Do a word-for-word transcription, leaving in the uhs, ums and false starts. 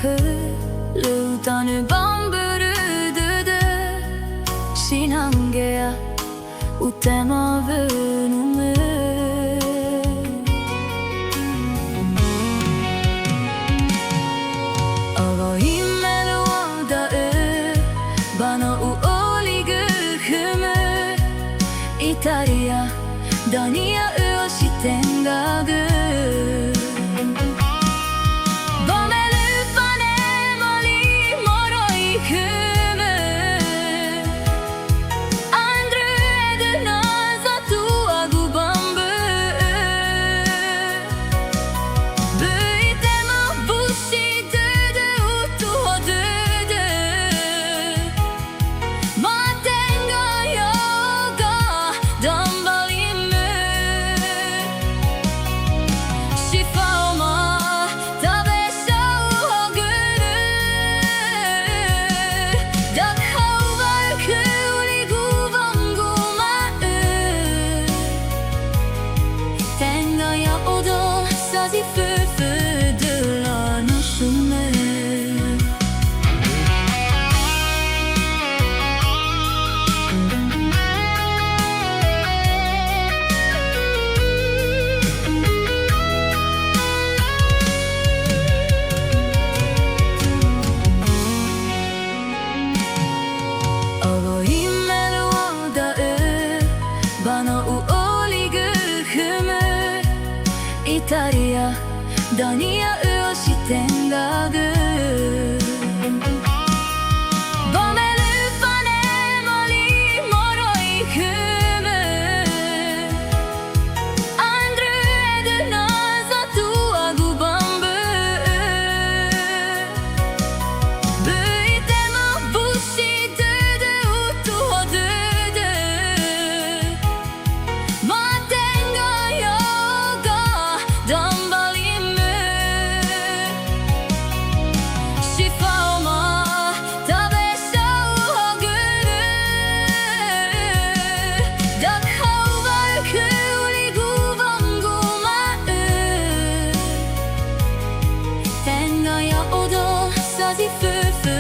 Hö, lö utanö ba mbörö dödö, sinangea utema wönumö. Awai me lö ua da'ö, ba no u'oligö khömö. Itaria, dania öa si tenga gö. Ba me lö fanema li moroi khömö. Andrö edöna zatuagu ba mbö'ö. Böi tema busi dödö utuho dödö. Matenga ya'oga dambalimö. Si faoma tabesau hagörö. Dakhau wa ökhö uligu wangguma'ö. Tenga ya'odo sa zi föfö döla nusumö. Awai me lö ua da'ö, ba no u'oligö khömö. Itaria, dania öa si tenga gö. Ba me lö fanema li moroi khömö. Andrö edöna zatuagu ba mbö'ö. Böi tema busi dödö utuho dödö. Matenga ya'oga dambalimö. Si faoma tabesau hagörö. Dakhau wa ökhö uligu wangguma'ö. Tenga ya'odo sa zi föfö